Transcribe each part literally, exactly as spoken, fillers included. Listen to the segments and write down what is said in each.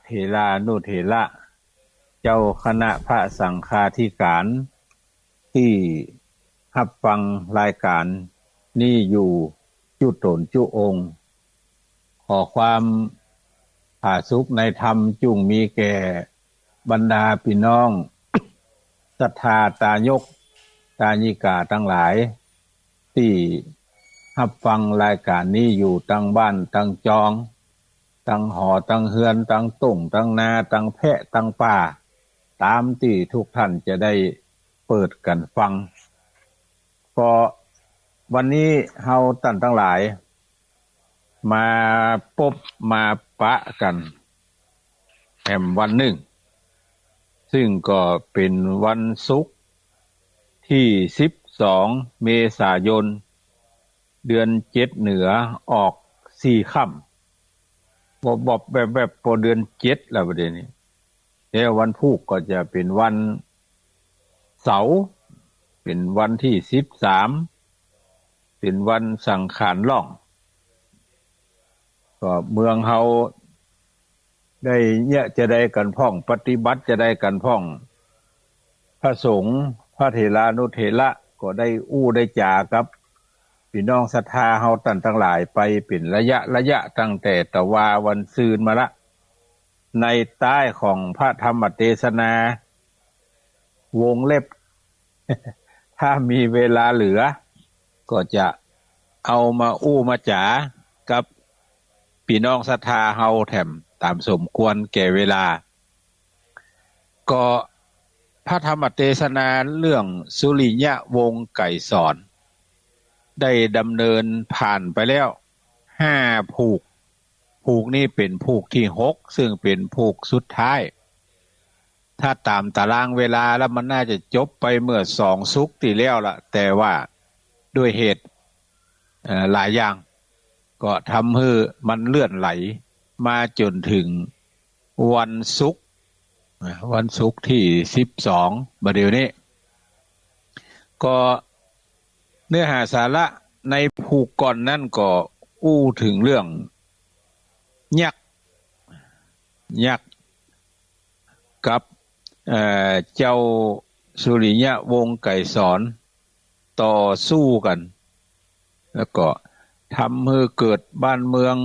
เถรานุเถระ เจ้าคณะพระสังฆาธิการ ตี้ฮับฟังรายก๋านนี้อยู่จุ๊ต๋นจุ๊องค์ ขอความผาสุกในธรรมจุ่งมีแก่บรรดาปี้น้องศรัทธาตายกตายิกาตังหลาย ตี้ฮับฟังรายก๋านนี้อยู่ตังบ้านตังจอง ตังหอตังเฮือน ตังต้งตังนา ตังแพะตังป่า ต๋ามตี้ทุกท่านจะได้เปิดกั๋นฟัง ก็วันนี้เฮาต้านตังหลาย มาปบมาปะกั๋นแหมวันนึ่ง ซึ่งก็เป๋นวันศุกร์ตี้สิบสองเมษายน เดือนเจ็ดเหนือออกสี่ค่ำ บอบๆ แวบๆ ปอเดือนเจ็ดแล้วบัดนี้ แล้ววันพูกก็จะเป๋นวันเสาร์ เป๋นวันตี้สิบสาม เป๋นวันสังขารล่อง ก็เมืองเฮาได้เยียะจะได้กั๋นพ่อง ปฏิบัติจะได้กั๋นพ่อง พระสงฆ์ พระเถรานุเถระ ก็ได้อู้ได้จ๋ากับปี้น้องศรัทธาเฮาต้านตังหลายไปเป๋นระยะระยะ ตั้งแต่ตะวาวันซืนมาละ ในต้ายของพระธรรมเตสนา วงเล็บ ถ้ามีเวลาเหลือ ก็จะเอามาอู้มาจ๋ากับปี้น้องศรัทธาเฮาแถมต๋ามสมควรแก่เวลา ก็พระธรรมเตสนาเรื่องสุริยะวงศ์ไกรสร ได้ดำเนินผ่านไปแล้วห้าผูก ผูกนี้เป๋นผูกตี้หก ซึ่งเป๋นผูกสุดท้าย ถ้าต๋ามตารางเวลาแล้วมันน่าจะจบไปเมื่อสองศุกร์ตี้แล้วละ แต่ว่าด้วยเหตุ เอ่อ หลายอย่าง ก็ทำหื้อมันเลื่อนไหลมาจ๋นเถิงวันศุกร์ นะ วันศุกร์ตี้สิบสอง บ่าเดี่ยวนี้ ก็เนื้อหาสาระในผูกก่อนนั้นก็อู้เถิงเรื่องยักษ์ ยักษ์กับ เอ่อ เจ้าสุริยะวงศ์ไกรสร ต่อสู้กั๋น แล้วก็ทำหื้อเกิดบ้านเมือง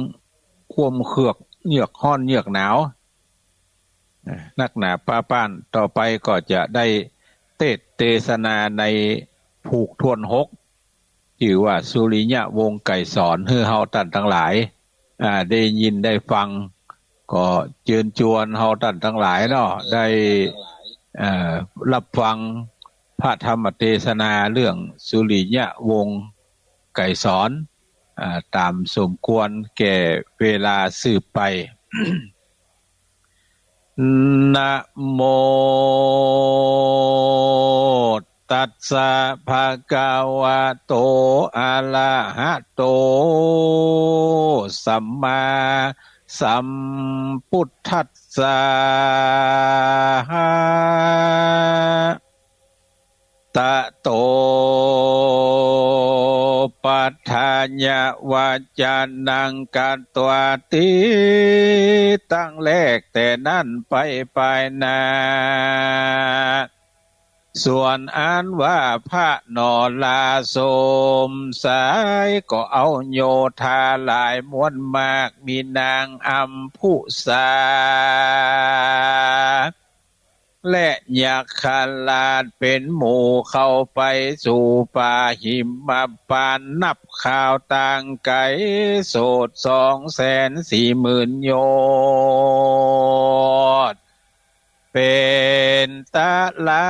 คว่ำเคือก เยือกฮ้อนเยือกหนาว นะ นักหนาป้าป้าน ต่อไปก็จะได้เตสน์เตสนาในผูกถ้วนหก จื้อว่าสุริยะวงศ์ไกรสร หื้อเฮาต้านตังหลาย อ่า ได้ยินได้ฟัง ก็เจิญจวนเฮาต้านตังหลายเนาะ ได้ เอ่อ ฮับฟังพระธรรมเตสนาเรื่องสุริยะวงศ์ไกรสร อ่า ต๋ามสมควรแก่เวลาสืบไป นะโม ตัสสะ ภะคะวะโต อะระหะโต สัมมาสัมพุทธัสสะ ตะโต ปัฏฐานะ วะจานัง กัตวาติ ตั้งแรกแต่นั้นไปไปนา ส่วนอันว่าพระนราโสมสาย ก็เอาโยธาหลายมวลมาก มีนางอัมพุสา และยักขราชเป๋นหมู่เข้าไปสู่ป่าหิมพานต์ นับคาวตางไก๋โสดสองแสนสี่หมื่นโยชน์ เป๋นตะลา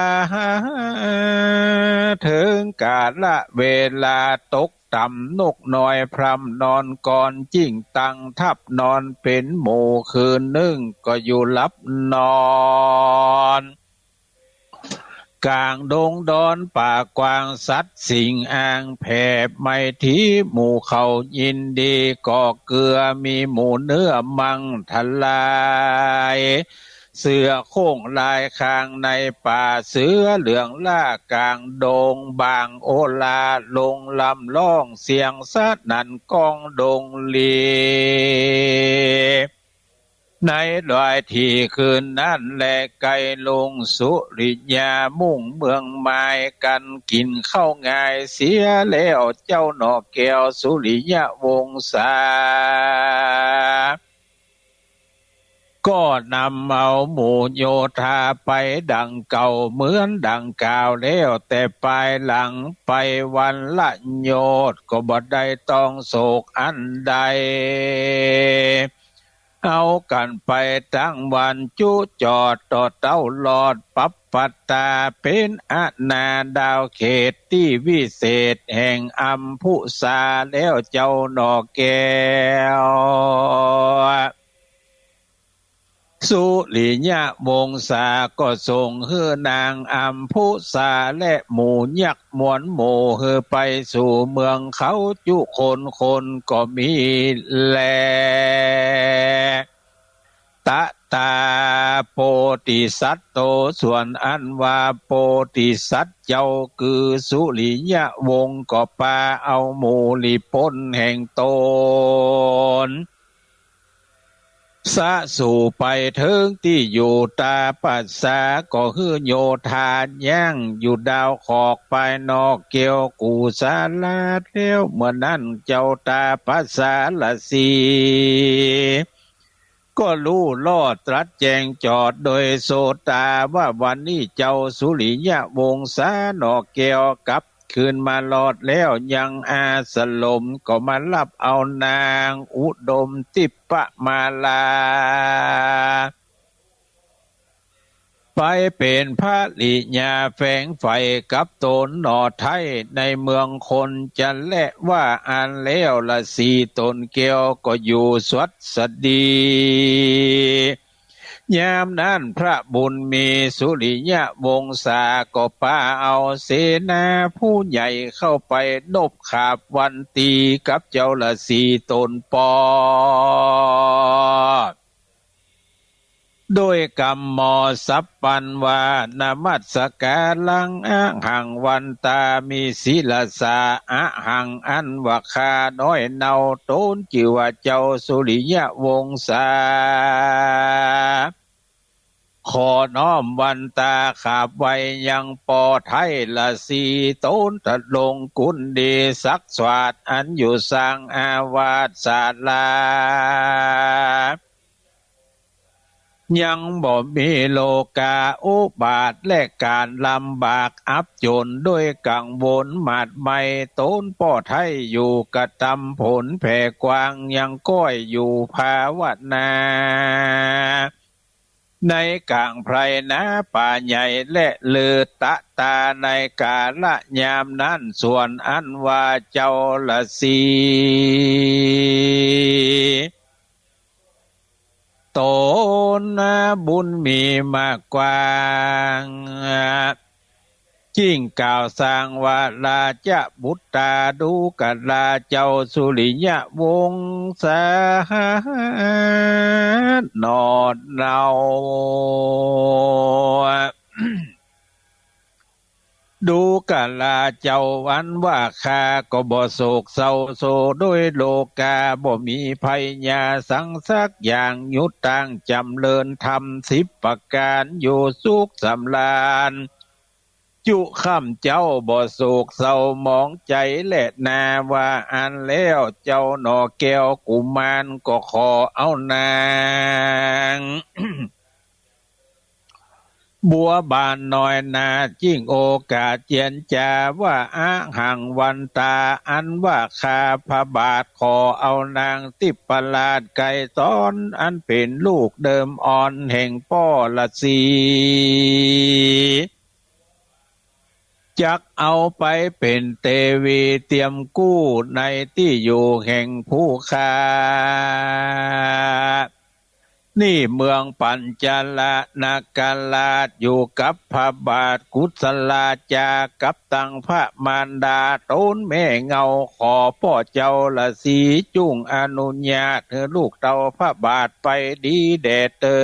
เถิงกาละเวลาตกต่ำ นกน้อยพร่ำนอนก่อน จิ่งตั้งทัพนอนเป๋นหมู่ คืนนึ่งก็อยู่หลับนอน ก๋างดงดอนป่ากว้าง สัตว์สิ่งอ่างแผ่ไมตรี หมู่เขายินดีก่อเกื้อ มีหมูเนื้อมังทลาย เสือโคร่งลายคางในป่า เสือเหลืองล่ากลางดง บ่างโอลาลงลำร้อง เสียงสนั่นก้องดงลี ในบ่ายตี้คืนนั้นแล ใก้ลุงสุริยะมุ่งเมืองมาย กั๋นกิ๋นข้าวงายเสียแล้ว เจ้าหน่อแก้วสุริยะวงศา ก็นำเอาหมู่โยธาไปดังเก่า เหมือนดังกล่าวแล้ว แต่ปายหลังไปวันละโยชน์ ก็บ่ได้ต้องโศกอันใด เอากั๋นไปตังวันจุจอด ต่อเต้ารอดปับปัตตา เป๋นอาณาดาวเขตตี้วิเศษแห่งอัมพุสาแล้ว เจ้าหน่อแก้ว สุริยะวงศาก็ส่งหื้อนางอัมพุสาและหมู่ยักษ์มวลหมู่ หื้อไปสู่เมืองเขาจุคนคนก็มีแล ตะตาโปติสัตโต ส่วนอันว่าโปติสัตว์เจ้า คือสุริยะวงศ์ ก็ปาเอาหมู่ริพลแห่งตน สะสู่ไปเถิงตี้อยู่ต๋าประสา ก็หื้อโยธายั้งอยู่ดาวขอกปายนอกแก้วกุสาลาแล้ว เมื่อนั้นเจ้าต๋าประสาราศี ก็ฮู้รอดตรัสแจ้งจอดโดยโสตาว่า วันนี้เจ้าสุริยะวงศาหน่อแก้วกลับคืนมารอดแล้ว ยังอาสรมก็มาฮับเอานางอุดมทิพมาลา ไปเป๋นภริยาแฝงใฝ่กับตนหน่อไท้ ในเมืองคนจันทร์แลว่าอั้นแล้ว ราศีตนแก้วก็อยู่สวัสดี ยามนั้นพระบุญมีสุริยะวงศาก็ปาเอาเสนาผู้ใหญ่เข้าไปนบขาบวันตีกับเจ้าราศีตนปอ ด้วยกำมอสัพพันว่า นมัสการัง อหังวันตามิ ศิรสา อหัง อันว่าข้าน้อยเนา ตนจื้อว่าเจ้าสุริยวงศา ขอน้อมวันตาขาบไหว้ยังปอไท้ราศี ตนทรงกุณดีสักสวาด อันอยู่สร้างอาวาสศาลา ยังบ่มีโลกาอุบาทและก๋านลำบากอับจ๋นด้วยกังวลหมาดไหม้ ตนป้อไท้อยู่กระตำผลแผ่กว้าง ยังก้อยอยู่ภาวนา ในก๋างไพรนาป่าใหญ่และลือตะตา ในกาละยามนั้น ส่วนอันว่าเจ้าราศี ตนนาบุญมีมากกว้าง จึ่งกล่าวสร้างว่า ราชบุตราดูกราเจ้าสุริยวงศาหน่อเนา ดูกราเจ้า อันว่าข้าก็บ่โศกเศร้าโศกด้วยโลกา บ่มีภัยยาสังสักอย่าง อยู่ตั้งจ๋ำเริญธรรมสิบประก๋าน อยู่สุขสำราญจุค่ำเจ๊า บ่โศกเศร้าหมองใจ๋แลนา ว่าอั้นแล้ว เจ้าหน่อแก้วกุมารก็ขอเอานาง บัวบานน้อยนา จึ่งโอกาสเจียรจาว่า อหังวันตา อันว่าข้าพระบาทขอเอานางทิพราชไกรสร อันเป๋นลูกเดิมอ่อนแห่งป้อราศี จักเอาไปเป๋นเตวีเตียมกู้ในตี้อยู่แห่งผู้ข้า นี่เมืองปัญจละนคราช อยู่กับพระบาทกุศลาจา กับตังพระมารดาตนแม่เงา ขอป้อเจ้าราศีจุ่งอนุญาตหื้อลูกเต้าพระบาทไปดีแด่เต๊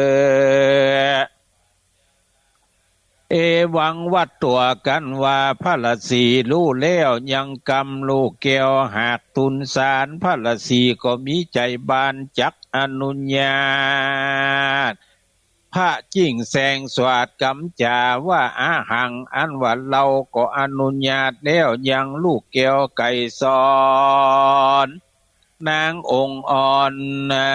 อะ เอวังวัตตัวกันว่า พระราศีฮู้แล้วยังกำลูกแก้วหากทูลสาร พระราศีก็มีใจ๋บานจัก อนุญาต พระจึงแสดงสวาทกำจ๋าว่า อะหัง อันว่าเฮาก็อนุญาตแล้ว ยังลูกแก้วไกรสร นางองค์อ่อนนะ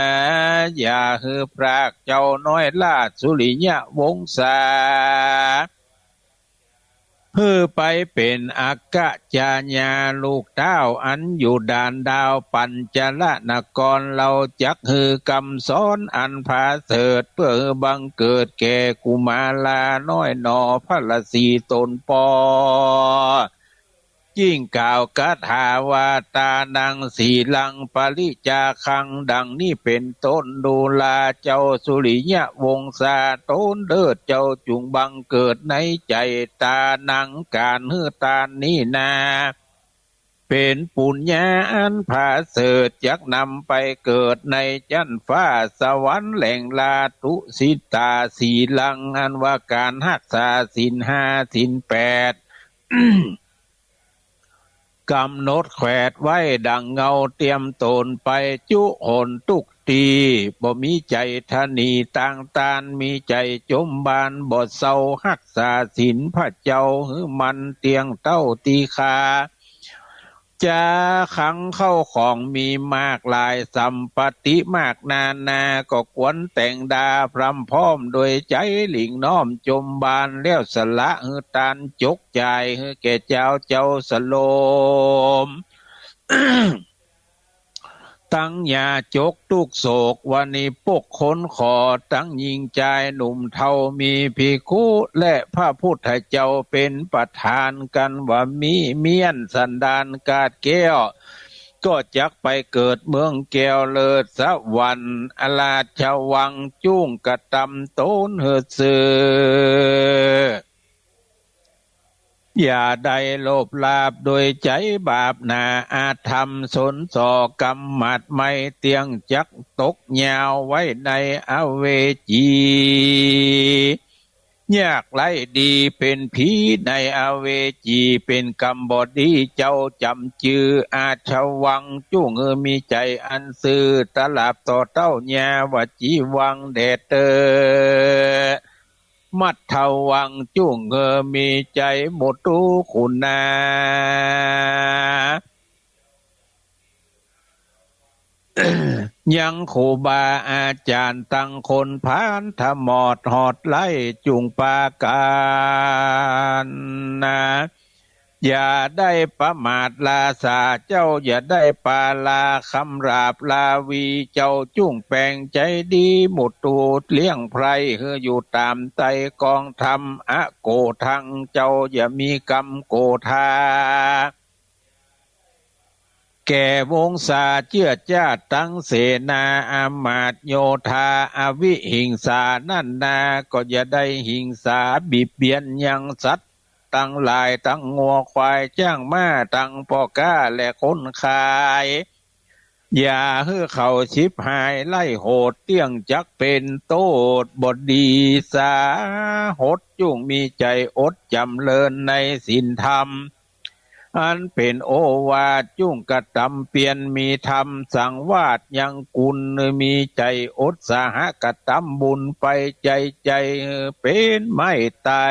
อย่าหื้อพรากเจ้าน้อยราชสุริยวงศา หื้อไปเป๋นอัคคจายา ลูกต้าวอันอยู่ด่านดาวปัญจรนคร เฮาจักหื้อกำสอนอันผาเสริฐ เปื้อหื้อบังเกิดแก่กุมาราน้อยหนอ พระราศีต๋นปอ จึงกล่าวคาถาว่า ทานัง ศีลัง ปริจจาคัง ดังนี้เป๋นต้น ดูราเจ้าสุริยวงศา ต๋นเลิศเจ้าจุ่งบังเกิดในใจ๋ ทานัง ก๋านหื้อตานนี้นา เป๋นปุญญาอันผาเสริฐ จักนำไปเกิดในจั๊นฟ้าสวรรค์แหล่งลา ทุสิตา ศีลัง อันว่าก๋านฮักษาศีลห้าศีลแปด ก๋ำหนดแขวนไว้ดั่งเงาเตียมต๋นไป จุหนทุกตี้ บ่มีใจ๋ตระหนี่ตางต้าน มีใจ๋จมบานบ่เซา ฮักษาศีลพระเจ้าหื้อมั่นเตี้ยงเต้าตี้ข้า จาคังเข้าของมีมากหลาย สัมปติมากนานา ก็ควรแต่งดาพร่ำพร้อมโดยใจ๋หลิ่งน้อมจมบาน แล้วสละหื้อตานจกจ่ายหื้อแก่เจ้า เจ้าสโลม ตังยาจกทุกโศก วานิปกคนขอ ตังญิงจายหนุ่มเฒ่า มีภิกขุและพระพุทธเจ้าเป๋นประธาน กันว่ามีเมี้ยนสันดานกาดแก้ว ก็จักไปเกิดเมืองแก้วเลิศสวรรค์ อราชวัง จุ่งกระตำต๋นหื้อซื่อ อย่าได้โลภลาภโดยใจ๋บาปหนา อาธรรมสนส่อกำหมัด ไม่เตี้ยงจักตกยาวไว้ในอเวจี ยากไร้ดีเป๋นผีในอเวจี เป๋นกรรมบ่ดี เจ้าจ๋ำจื้อ อาชวัง จุ่งหื้อมีใจ๋อันซื่อ ตราบต่อเต้ายาวจีวังแด่เต๊อะ มัทวัง จุ่งหื้อมีใจ๋มุทุกุณา ยังครูบาอาจ๋ารย์ตังคนผานถมอดหอดไล่ จุ่งปาก๋านนา อย่าได้ประมาทลาสาเจ้า อย่าได้ปาลาคำหลาบลาวีเจ้า จุ่งแป๋งใจ๋ดีมุทุเลี้ยงไพร่ หื้ออยู่ต๋ามไต้กองธรรม อโกธัง เจ้าอย่ามีกรรมโกธา แก่วงศาเจื้อจ้าตังเสนาอามาตย์โยธา อวิหิงสา นั้นนา ก็อย่าได้หิงสาบิดเบียนยังสัตว์ตังหลาย ตังงัวควายจ๊างม้า ตังป้อก๊าและคนขาย อย่าหื้อเขาฉิบหายไล่โหด เตี้ยงจักเป๋นโต้ษบ่ดีสาหด จุ่งมีใจ๋อดจ๋ำเริญในศีลธรรม อันเป๋นโอวาท จุ่งกระตำเปียรมีธรรมสังวาสยังกุล มีใจ๋อดสาหะกระตำบุญไปใจ๋ใจ๋ เป๋นไม้ไต้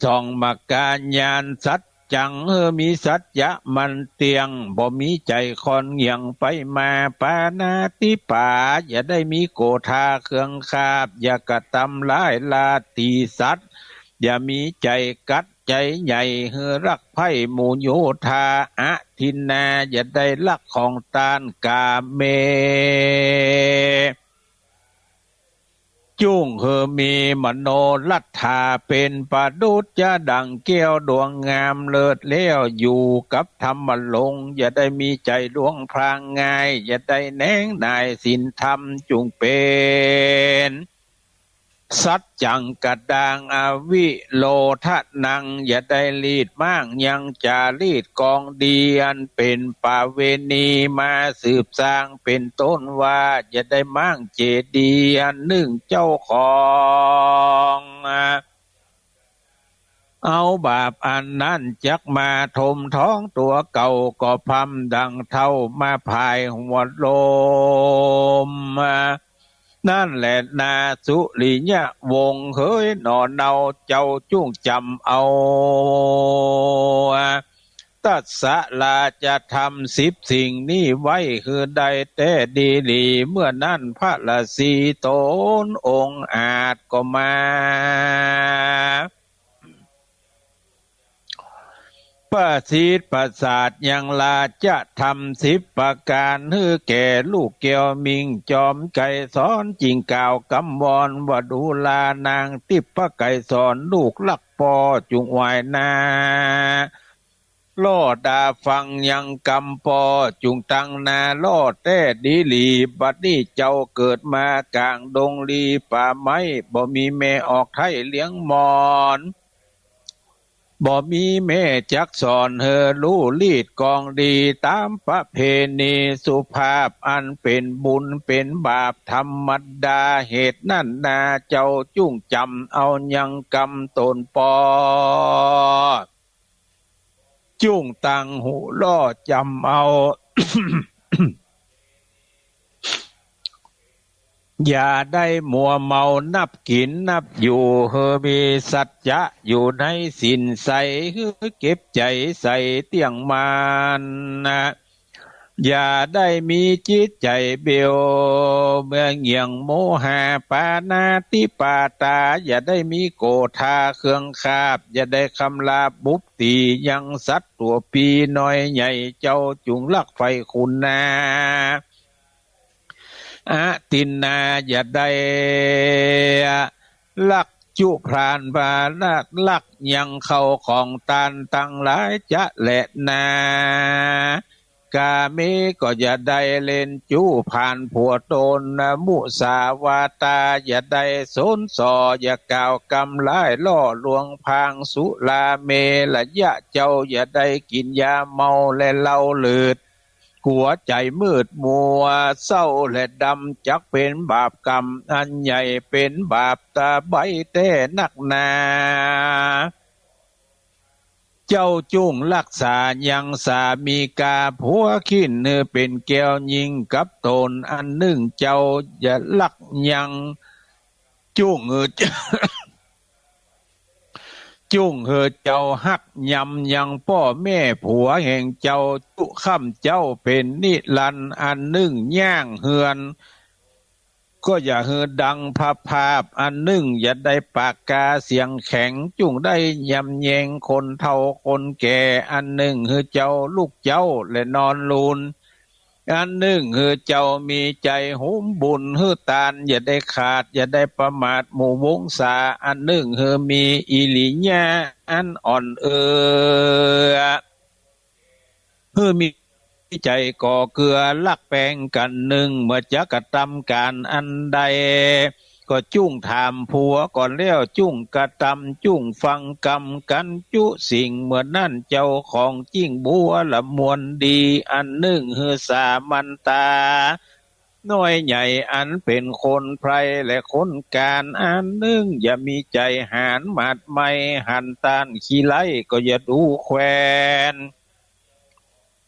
ส่องมกาญาณสัจจัง เออ มีสัจจะมั่นเตี้ยง บ่มีใจ๋ค่อนเหยี่ยงไปมา ปาณาติปาท อย่าได้มีโกธาเครื่องคาบ อย่ากระตำร้ายราตีสัตว์ อย่ามีใจ๋กัดใจ๋ใหญ่ เออ รักใค่หมู่โยธา อทินนา อย่าได้ลักของต้าน กาเม จุ่งหื้อมีมโนรัฐา เป๋นประดุจจะดั่งแก้วดวงงามเลิศแล้ว อยู่กับธรรมรงค์ อย่าได้มีใจ๋หลวงพลางง่าย อย่าได้แหนงหน่ายศีลธรรม จุ่งเป๋นสัจจังกะดาง อวิโลทนัง อย่าได้ลีดม้างยังจารีตกองดี อันเป๋นประเวณีมาสืบสร้าง เป๋นต้นว่า อย่าได้ม้างเจดีย์อันนึ่งเจ้าของ เอาบาปอันนั้นจักมาถมท้องตั๋วเก่า ก็พร่ำดังเฒ่ามาผายหัวลม นั้นแหละนาสุริยวงศ์เหยหนอเนา เจ้าจุ่งจ๋ำเอา ตัสสะ ราชธรรมสิบสิ่งนี้ไว้หื้อได้แต๊ดีหลี เมื่อนั้นพระราศีต๋นองอาจก็มา ประสิทธิ์ประสาทยังราชธรรมสิบประก๋าน หื้อแก่ลูกแก้วมิ่งจอมไกรสร จึ่งกล่าวกำวอนว่า ดูรานางทิพย์ไกรสร ลูกฮักป้อจุ่งไหว้หน้า ล่อต๋าฟังยังกำป้อจุ่งตั้งหน้าล่อแต๊ดีหลี บัดนี้เจ้าเกิดมากลางดงลีป่าไม้ บ่มีแม่ออกไถ่เลี้ยงหมอน บ่มีแม่จักสอนหื้อฮู้ลีดกองดี ต๋ามประเพณีสุภาพอันเป๋นบุญเป๋นบาปธรรมดา เหตุนั้นนาเจ้าจุ่งจ๋ำเอายังกำต๋นป้อ จุ่งตั้งหูล่อจ๋ำเอา อย่าได้มัวเมานับกิ๋นนับอยู่ หื้อมีสัจจะอยู่ในศีลใส หื้อเก็บใจ๋ใสเตี้ยงมั่นนะ อย่าได้มีจิตใจ๋เบวเมื่อเหงี่ยงโมหะปาณาติปาตา อย่าได้มีโกธาเครื่องคาบ อย่าได้คำลาบบุบตี๋ยังสัตว์ตั๋วปีน้อยใหญ่ เจ้าจุ่งฮักใฝ่คุณนา อทินนา อย่าได้ฮักจุพรานบาลัก ฮักยังเข้าของต้านตังหลายจะแลนา ก๋าเมก็อย่าได้เล่นจู้ผ่านผัวต๋นนะ มุสาวาตา อย่าได้สนส่อ อย่ากล่าวกำร้ายล่อลวงพาง สุราเมรยะ เจ้าอย่าได้กิ๋นยาเมาและเหล้าเลิด กั๋วใจ๋มืดมัวเศร้าและดำ จักเป๋นบาปกรรมอันใหญ่ เป๋นบาปตะไบแต๊นักหนา เจ้าจุ่งฮักษายังสามิกาผัวখিน หื้อเป๋นแก้วยิ่งกับต๋น อันนึ่งเจ้าอย่าฮักยัง จุ่งหื้อ จุ่งหื้อเจ้าฮักยำยังป้อแม่ผัวแห่งเจ้า จุค่ำเจ้าเป๋นนิรันดร์ อันนึ่งย่างเฮือน ก็อย่าหื้อดังพะภาพ อันนึ่งอย่าได้ปากกาเสียงแข็ง จุ่งได้ยำแยงคนเฒ่าคนแก่ อันนึ่งหื้อเจ้าลุกเจ๊าและนอนลูน อันนึ่งหื้อเจ้ามีใจ๋หุมบุญหื้อตาน อย่าได้ขาด อย่าได้ประมาทหมู่วงศา อันนึ่งหื้อมีอิริยาอันอ่อนเออ หื้อมีใจ๋ก่อเกื้อฮักแปงกั๋น นึ่งเมื่อจะกระตำก๋านอันใด ก็จุ่งถามผัวก่อนแล้วจุ่งกระตำ จุ่งฟังกำกั๋นจุสิ่ง เมื่อนั้นเจ้าของจิ่งบัวละมวลดี อันนึ่งหื้อสามัญตา น้อยใหญ่อันเป๋นคนไพร่และคนก๋าน อันนึ่งอย่ามีใจ๋หาญหมาดไหม้ หันต้านขี้ไล่ก็อย่าดูแควน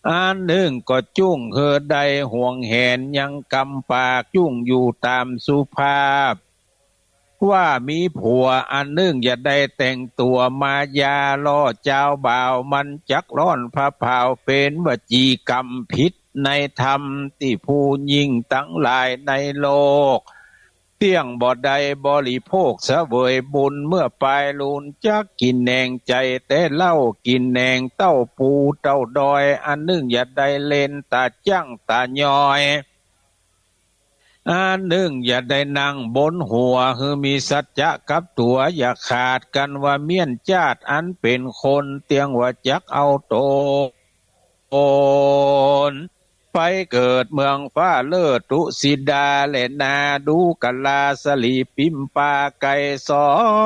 อันนึ่งก็จุ่งหื้อได้หวงแหนยังกำปาก จุ่งอยู่ต๋ามสุภาพ ว่ามีผัว อันนึ่งอย่าได้แต่งตั๋วมายาล่อจาวบ่าว มันจักร้อนผะเผา เป๋นวจีกรรมผิดในธรรม ตี้ผู้หญิงตังหลายในโลก เตี้ยงบ่ได้บริโภคเสวยบุญ เมื่อปายลูนจักกิ๋นแหนงใจ๋แต่เหล้า กิ๋นแหนงเต้าปูเต้าดอย อันนึ่งอย่าได้เล่นต๋าจั้งต๋ายอย อันนึ่งอย่าได้นั่งบนหัว หื้อมีสัจจะกับตั๋ว อย่าขาดกั๋นว่าเมี้ยนจ้าดอันเป๋นคน เตี้ยงว่าจักเอาต๋นไปเกิดเมืองฟ้าเลิศตุสิดา และนาดูกะลาสลีปิมปา ไกรส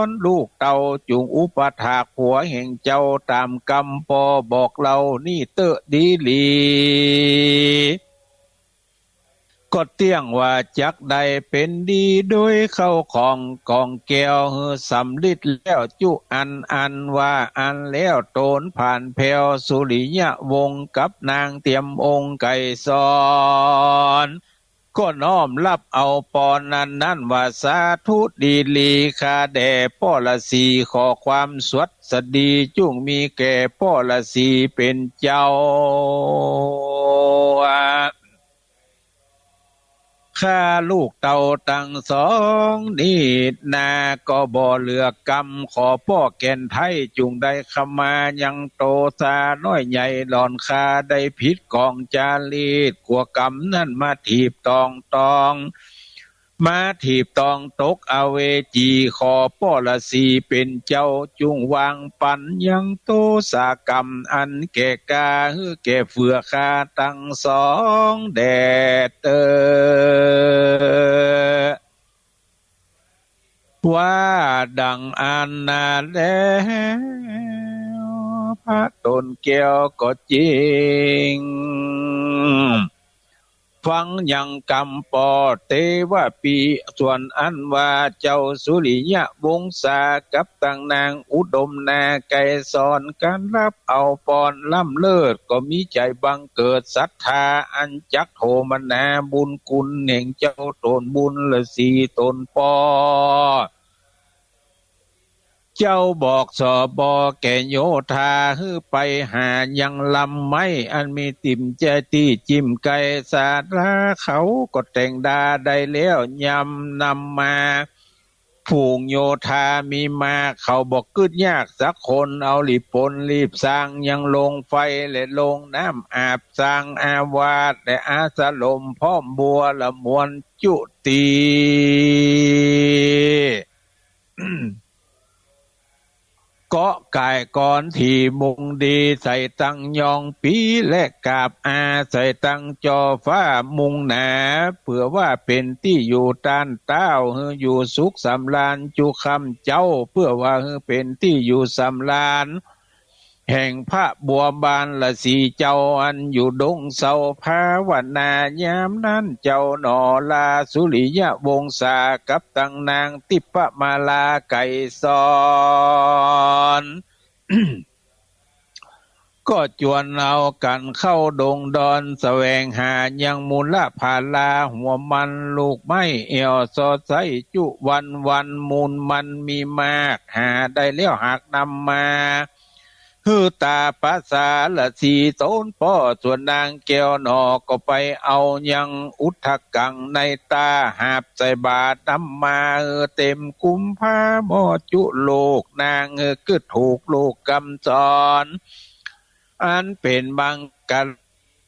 รลูกเต้า จุ่งอุปถากผัวแห่งเจ้าต๋ามกำป้อบอกเล่านี้เต๊อะดีหลี ก็เตี้ยงว่าจักได้เป๋นดีโดยเข้าของกองแก้วหื้อสำริดแล้วจุอัน อันว่าอั้นแล้วตนผ่านแผ้วสุริยวงศ์กับนางเตียมองค์ไกรสร ก็น้อมฮับเอาปอนนั้นนั้นว่า สาธุดีหลี ข้าแด่ป้อฤๅษี ขอความสวัสดีจุ่งมีแก่ป้อฤๅษีเป๋นเจ้า ข้าลูกเต้าตังสองนี้นา ก็บ่เหลือกำ ขอป้อแก่นไท้จุ่งได้ขมายังโตสาน้อยใหญ่หล่อน ข้าได้ผิดกองจารีต กั๋วกำนั้นมาถีบตองตอง มาถีบตองตกอเวจี ขอป้อฤๅษีเป๋นเจ้าจุ่งวางปั๋นยังโตสากรรมอันแก่กล้าหื้อแก่เฟื่อข้าตังสองแด่เต๊อะ ว่าดังอั้นนาแล้ว พระตนแก้วก็จริง ฟังยังกำป้อเตวะปิ ส่วนอันว่าเจ้าสุริยวงศากับตังนางอุดมนาไกรสร ก๋านฮับเอาปอนล้ำเลิศ ก็มีใจ๋บังเกิดศรัทธาอันจักโทมนาบุญคุณแห่งเจ้าต๋นบุญฤๅษีต๋นป้อ เจ้าบอกสบแก่โยธาหื้อไปหายังลำไม้อันมีติ่มแจตี้จิ้มไก่ สาราเขาก็แต่งดาได้แล้ว ยำนำมา ฝูงโยธามีมาก เขาบ่กึ๊ดยากสักคน เอารีบปนรีบสร้างยังโฮงไฟและโฮงน้ำ อาบสร้างอาวาสและอาสรมพร้อมบัวละมวลจุติ เกาะก่ายกรที่มุ่งดี ใส่ตังยองปีและกาบอา ใส่ตังจ่อฟ้ามุ่งหนา เปื้อว่าเป๋นตี้อยู่ต้านเต๊า หื้ออยู่สุขสำราญจุค่ำเจ๊า เปื้อว่าหื้อเป๋นตี้อยู่สำราญ แห่งพระบัวบานฤๅษีเจ้า อันอยู่ดงเสาภาวนายามนั้น เจ้าหนอลาสุริยวงศากับตังนางทิพมาลาไกรสร ก็จวนเอากั๋นเข้าดงดอน แสวงหายังมูลผาลาหัวมัน ลูกไม้แอ่วซอใส้จุวันวัน มูลมันมีมาก หาได้แล้วหากนำมา หื้อต๋าประสาฤๅษีต๋นป้อ ส่วนนางแก้วหนอก็ไปเอายังอุทกังในต๋า หาบใส่บาตรนำมา หื้อเต๋มกุมภาหม้อจุลูกนาง หื้อกึ๊ดถูกลูกกำสอน อันเป๋นบังกะ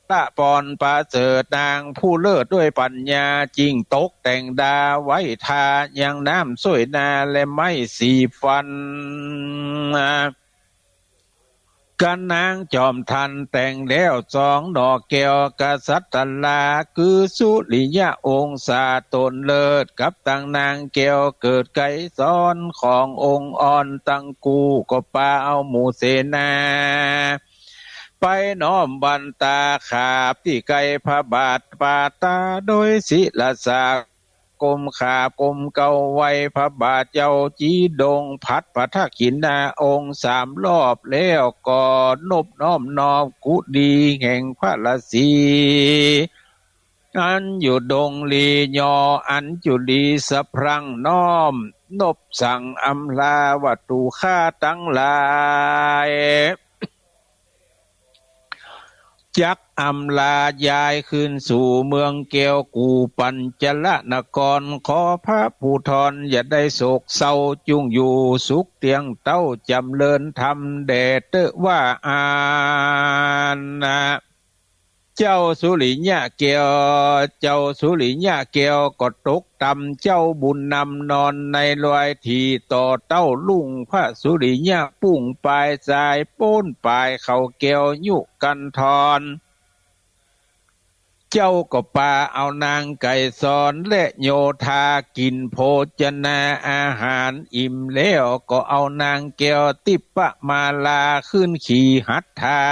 ละปอนประเสริฐ นางผู้เลิศด้วยปัญญา จึงตกแต่งดาไว้ทายังน้ำส้วยนาและไม้สีฟัน กั๋นนางจอมทันแต่งแล้วสองหน่อแก้วกษัตรา คือสุริยวงศาต๋นเลิศ กับตังนางแก้วเกิดไกรสรขององค์อ่อนตังกู้ ก็ปาเอาหมู่เสนา ไปน้อมบันตาขาบตี้ใก้พระบาท ปาตาโดยศิลสา ก้มขาบก้มเก้าไหว้พระบาทเจ้า จี๊ดงผัดพระทักขิณาองค์สามรอบ แล้วก็นบน้อมนอบกุฏิแห่งพระฤๅษี อันอยู่ดงลียอ อันจุลีสะพรั่ง น้อมนบสั่งอำลาว่า ตุ๊ข้าตังหลาย จักอำลาย้ายคืนสู่เมืองแก้วกู่ปัญจลนคร ขอพระภูธรอย่าได้โศกเศร้า จุ่งอยู่สุขเตี้ยงเต้า จ๋ำเริญธรรมแด่เต๊อะ ว่าอั้นนะ เจ้าสุริยะแก้ว เจ้าสุริยะแก้วก็ตกต่ำเจ้าบุญนำ นอนในรอยถี่ต่อเต้าลุ่ง พระสุริยะปุ้งปายสาย ป๊นปายเขาแก้วยุกันธร เจ้าก็ปาเอานางไกรสรและโยธากิ๋นโภชนาอาหารอิ่มแล้ว ก็เอานางแก้วทิพมาลาขึ้นขี่หัตถา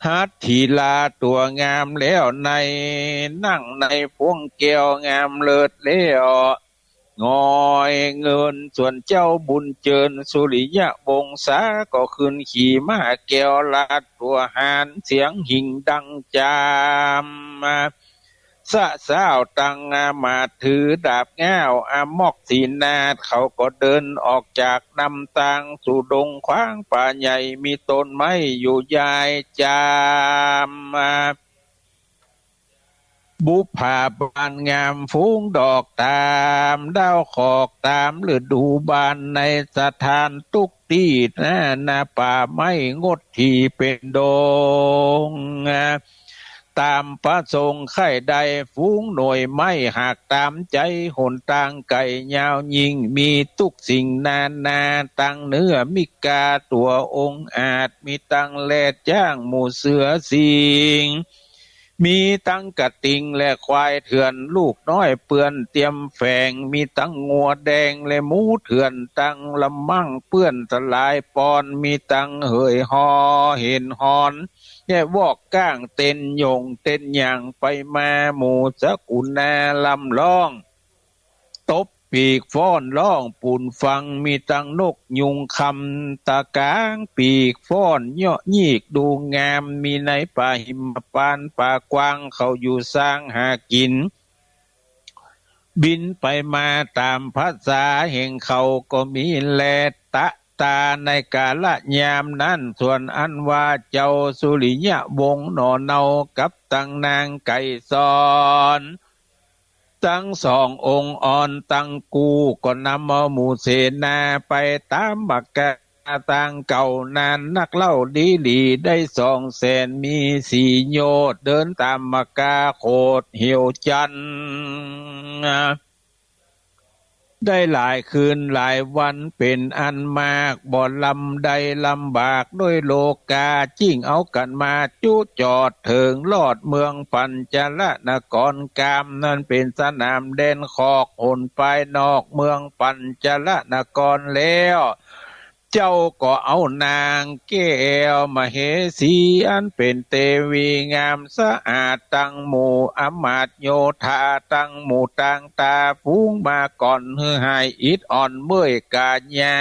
หัตถิลาตั๋วงามแล้วใน นั่งในผงแก้วงามเลิศแล้ว งอยเงินส่วนเจ้าบุญเจิญ สุริยวงศาก็ขึ้นขี่ม้าแก้ว ลาดตั๋วหาญเสียงหิ่งดังจาม สะสาวตังอามาตย์ถือดาบง้าว อมอกสีนาฏเขาก็เดินออกจากนำตาง สู่ดงขวางป่าใหญ่ มีต้นไม้อยู่ยายจาม บุปผาบานงามฝูงดอกตาม ดาวขอกตามฤดูบาน ในสถานทุกตี้นานา ป่าไม้งดที่เป๋นดง ต๋ามประสงค์ใค่ได้ ฝูงหน่วยไม้หากต๋ามใจ๋ หนตางไก๋ยาวยิ่ง มีตุ๊กสิ่งนานา ตังเนื้อมิกาตั๋วองอาจ มีตังแรดจ๊างหมู่เสือสิงห์ มีตังกระติ่งและควายเถื่อน ลูกน้อยเปื้อนเตียมแฝง มีตังงัวแดงและหมูเถื่อน ตังละมั่งเปื้อนสลายปอน มีตังเหยฮอเห็นฮอน และวอกก้างเต้นหย่งเต้นหย่างไปมา หมู่สกุณาลำร้อง ตบปีกฟ้อนร้องปูนฟัง มีตังนกยูงคำตะก๋างปีกฟ้อนเยาะยีกดูงาม มีในป่าหิมพานต์ป่ากว้าง เขาอยู่สร้างหากิ๋น บินไปมาต๋ามภาษาแห่งเขา ก็มีแล ตะตาในกาละยามนั้น ส่วนอันว่าเจ้าสุริยวงศ์หน่อเนา กับตังนางไก๋สอน ตังสององค์อ่อนตังกู้ ก็นำเอาหมู่เสนาไปต๋ามมกาตางเก่านั้นนักเล่าดีหลี ได้สองแสนมีสี่โยชน์ เดินต๋ามมกาโขดเหวจันทร์ ได้หลายคืนหลายวันเป๋นอันมาก บ่ลำใดลำบากด้วยโลกา จึ่งเอากั๋นมาจุจอดเถิง ลอดเมืองปัญจลนคร กามนั้นเป๋นสนามแดนขอก หนปายนอกเมืองปัญจลนครแล้ว เจ้าก็เอานางแก้วมเหสี อันเป๋นเตวีงามสะอาด ตังหมู่อำมาตย์โยธา ตังหมู่ตางตาฝูงมาก่อน หื้อหายอิดอ่อนเมื่อยก๋ายา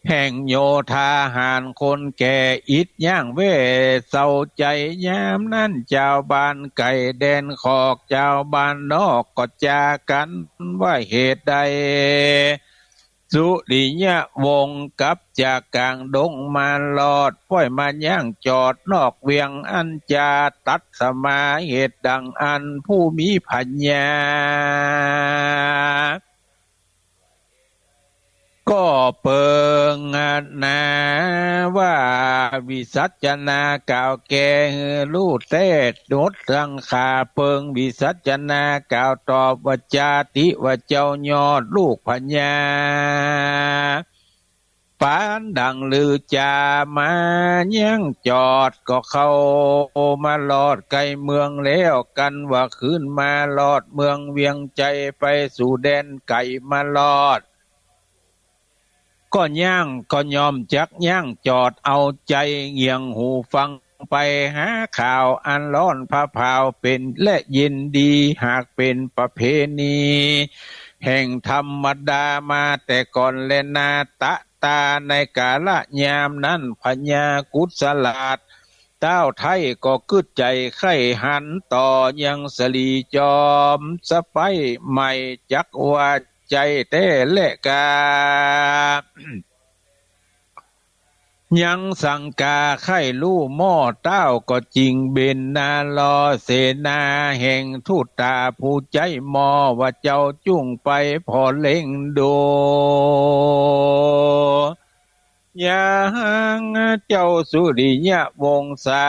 แห่งโยธาหาญคนแก่ อิดย่างแว่เศร้าใจ๋ ยามนั้นจาวบ้านไก๋แดนขอก จาวบ้านนอกก็จากั๋นว่าเหตุใด สุริยวงศ์กลับจากก๋างดงมารอด ป้อยมาย่างจอดนอกเวียง อันจาตรัสมา เหตุดังอั้นผู้มีผญา ก็เปิงนาว่าวิสัชนา กล่าวแก่หื้อฮู้แต๊ หมดสังขา เปิงวิสัชนา กล่าวตอบว่า จาติว่าเจ้ายอดลูกผญา ปานดังลือจามาย่างจอด ก็เข้ามารอดใก้เมืองแล้ว กันว่าคืนมารอดเมืองเวียงไชย ไปสู่แดนไก๋มารอด ก็ย่างก็ย่อมจักย่างจอดเอาใจ๋ เงี่ยงหูฟังไปหาข่าว อันร้อนผะเพาเป๋นและเย็นดี หากเป๋นประเพณีแห่งธรรมดามาแต่ก่อนแลนา ตะตาในกาละยามนั้น พญากุสลาด ต้าวไท้ก็กึ๊ดใจ๋ใค่หันต่อยังสะหลีจอมสะใป๊ใหม่ จักว่าใจ้แต๊แลกา ยังสังกาใค่ฮู้หม้อ ต้าวก็จึงเบญนาลอเสนาแห่งทูตาผู้ใจ๊หม้อ ว่าเจ้าจุ่งไปผ่อเล็งดู ยังเจ้าสุริยวงศา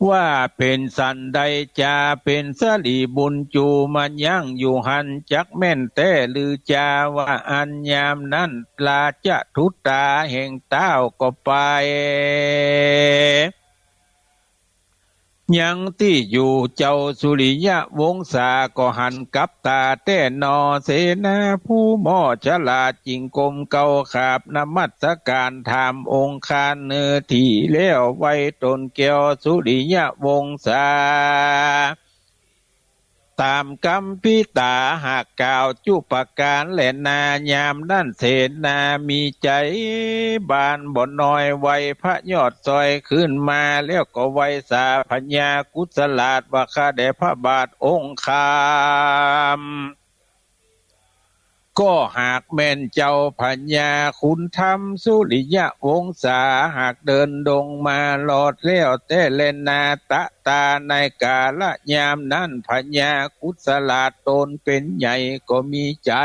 ว่าเป๋นสันใดจาเป๋นสะหลีบุญจูมายังอยู่หั้น จักแม่นแต๊ลือจา ว่าอั้นยามนั้นราชทูตาแห่งต้าวก็ไป เ ยังตี้อยู่เจ้าสุริยวงศาก็หันกับต๋าแต๊หนอ เสนาผู้หม้อฉลาด จึงก้มเก้าขาบนมัสก๋านถามองค์คานเนอ ถี่แล้วไว้ต๋นแก้วสุริยวงศา ต๋ามกำปิต๋าหากกล่าวจุประก๋านแลนา ยามนั้นเสนามีใจ๋บานบ่น้อย ไหว้พระยอดซอยขึ้นมา แล้วก็ไหว้สาพญากุศลาชว่า ข้าแด่พระบาทองค์คาม ก็หากแม่นเจ้าพญาขุนธรรมสุริยวงศา หากเดินดงมารอดแล้วแต๊แลนา ตะตาในกาละยามนั้น พญากุศลาชต๋นเป๋นใหญ่ก็มีใจ๋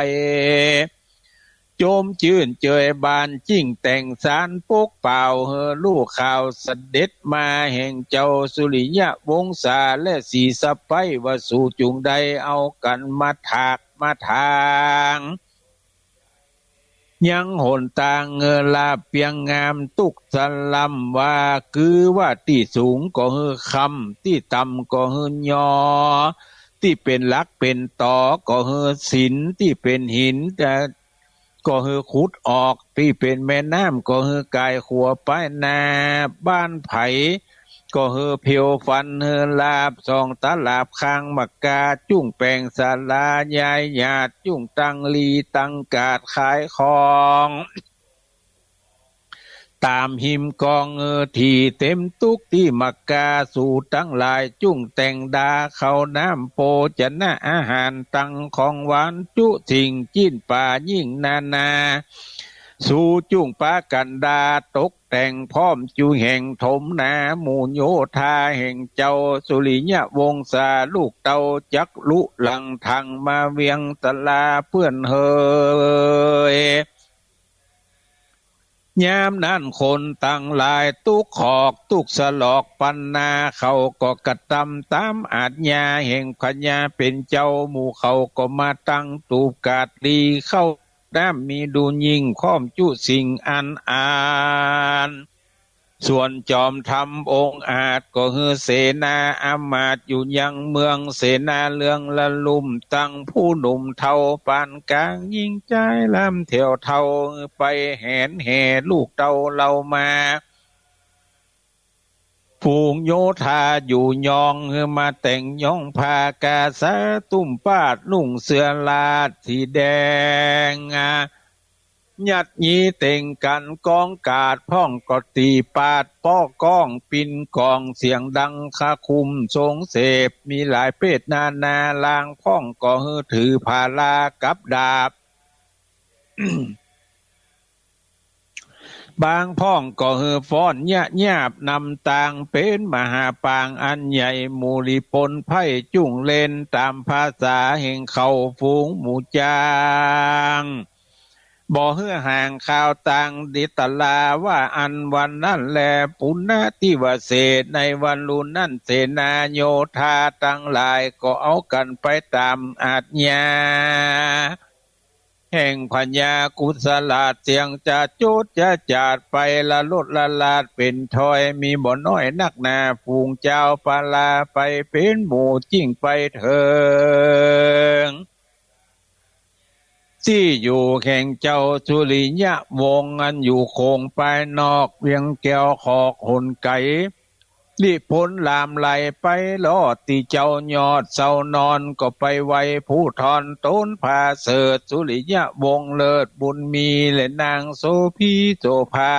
จมจื้นเจยบาน จึงแต่งสารปกเป่า หื้อฮู้ข่าวเสด็จมาแห่งเจ้าสุริยวงศา และสีสะใป๊ว่า สูจุ่งได้เอากั๋นมาถากมาถาง ยังหนตางเงอลาเปียงงามตุ๊กสะลำว่า คือว่าตี้สูงก็หื้อค่ำ ตี้ต่ำก็หื้อยอ ตี้เป๋นหลักเป๋นตอก็หื้อสิน ตี้เป๋นหิน ก็หื้อขุดออก ตี้เป๋นแม่น้ำก็หื้อก๋ายขัวไปนา บ้านใผก็หื้อเผียวฟันหื้อลาบ ส่องตลาดข้างมะกา จุ่งแป๋งศาลาย้ายญาติ จุ่งตั้งลีตั้งก๋าดขายของ ต๋ามฮิมกองหื้อถี่เต๋มตุ๊กตี้มะกา สูตังหลายจุ่งแต่งดาข้าวน้ำโภจนะอาหาร ตังของหวานจุสิ่ง จิ๊นป๋ายิ่งนานา สูจุ่งปากั๋นดาตกแต่ง พร้อมจุแห่งถมนา หมู่โยธาแห่งเจ้าสุริยวงศา ลูกเต้าจักลุหลังทังมาเวียงตะลาเปื้อนเหย ยามนั้นคนตังหลายตุ๊กขอกตุ๊กสลอกปันนา เขาก็กระตำต๋ามอาจญาแห่งพญาเป๋นเจ้า หมู่เขาก็มาตั้งตูบก๋าดลี ข้าวน้ำมีดูยิ่ง พร้อมจุสิ่งอันอาจ ส่วนจอมธรรมองอาจก็หื้อเสนาอามาตย์อยู่ยังเมือง เสนาเรืองละลุ่ม ตังผู้หนุ่มเฒ่าปานก๋าง ญิงจายล้ำแถวเฒ่า ไปแหนแห่ลูกเต้าเหล่ามา ฝูงโยธาอยู่ยอง หื้อมาแต่งย้องผ้ากาสาตุ้มปาด นุ่งเสื้อลาดสีแดง ยัดยีเต็งกั๋นกองก๋าด พ่องก็ตี๋ปาดป้อก้อง ปิ้นกองเสียงดังคะคุ่มสงเสพ มีหลายเพศนานา ลางพ่องก็หื้อถือผาลากับดาบ บางพ่องก็หื้อฟ้อนยะยาบนำตาง เป๋นมหาปางอันใหญ่ หมู่ลี้ปนไพร่จุ่งเล่น ต๋ามภาษาแห่งเขาฝูงหมู่จาง บ่หื้อห่างคาวตาง ดิตลาว่าอั้นวันนั้นแล ปุณณทิวเสส ในวันรุ่นนั้นเสนาโยธาตังหลาย ก็เอากั๋นไปต๋ามอาจญาแห่งพญากุศลาช เสียงจะจุดจะจาดไป ละลดละลาดเป๋นถ้อย มีบ่น้อยนักหนา ฝูงจาวปาลาไปเป๋นหมู่ จึ่งไปเถิง ตี้อยู่แห่งเจ้าสุริยวงศ์ อันอยู่โขงปาวนอก เวียงแก้วขอกหนไก๋ ลี้ปนลามไหลไปลอดตี้เจ้ายอดเสานอน ก็ไปไหว้ผู้ทอนต๋นผาเสริฐ สุริยวงศ์เลิศบุญมี และนางโสภีโสภา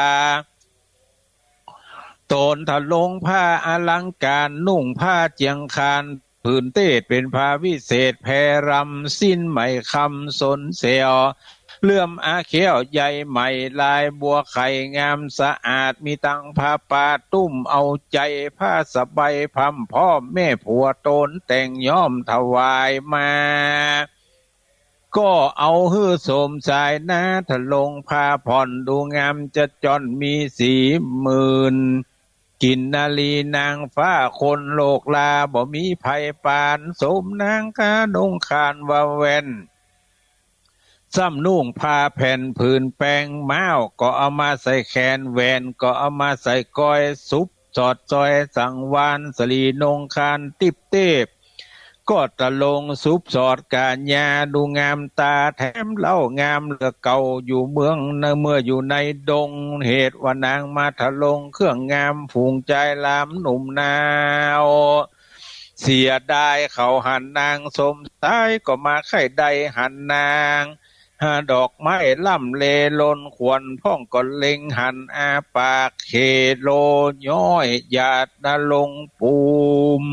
ต๋นทะลงผ้าอลังก๋าน นุ่งผ้าเจียงคาน ผืนเตศเป๋นผ้าวิเศษแผ่รำ สิ้นไหมคำสนแสว เลื่อมอาแข้วใยไหมลายบัวไข่ งามสะอาด มีตังผ้าป่าตุ้มเอาใจ๋ ผ้าสะใบพร่ำพร้อม แม่ผัวต๋นแต่งย้อมถวายมา ก็เอาหื้อโสมสายนา ทะลงผ้าผ่อนดูงาม จะจ้อนมีสีหมื่น กินนารีนางฟ้าคนโลกลา บ่มีใผปาน โสมนางกาดงคานว่าแว่น ซ้ำนุ่งผ้าแผ่นผืนแปง ม้าวก็เอามาใส่แขน แหวนก็เอามาใส่ก้อย สุบ สอดซอยสังวาล สลีนงคารติบเตบ ก็ตะลงสุบสอดก๋าญา ดูงามต๋าแถมเล่างามเหลือเก่า อยู่เมืองใน เมื่ออยู่ในดง เหตุว่านางมาทะลงเครื่องงาม ฝูงจายหลามหนุ่มนาว เสียดายเขาหันนางสมชาย ก็มาใค่ได้หันนาง หาดอกไม้ล่ำเลลน ขวัญพ่องก็เล็งหัน อาปากเขโลย้อยหยาดนรงค์ปูม